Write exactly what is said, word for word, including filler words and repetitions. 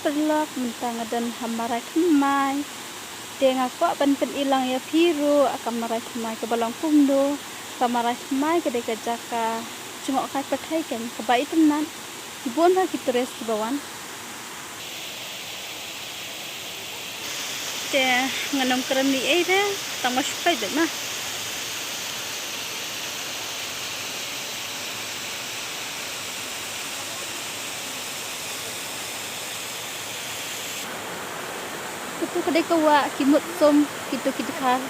Paralok, mynta nga don ha Maraithymmai. Te nga kwah ban pyni lang ïa phi ruh ka Maraithymmai kaba long kumno. Ka Maraithymmai ka dei ka jaka jngoh kai pyrthei keiñ kaba itynnat. Bun bha ki tourist kiba wan. Te ngan ym kren ei ei re, tang ma shu peit beit ma. Kito ka dei ka wah, ki mut sum, kito ki dkhar.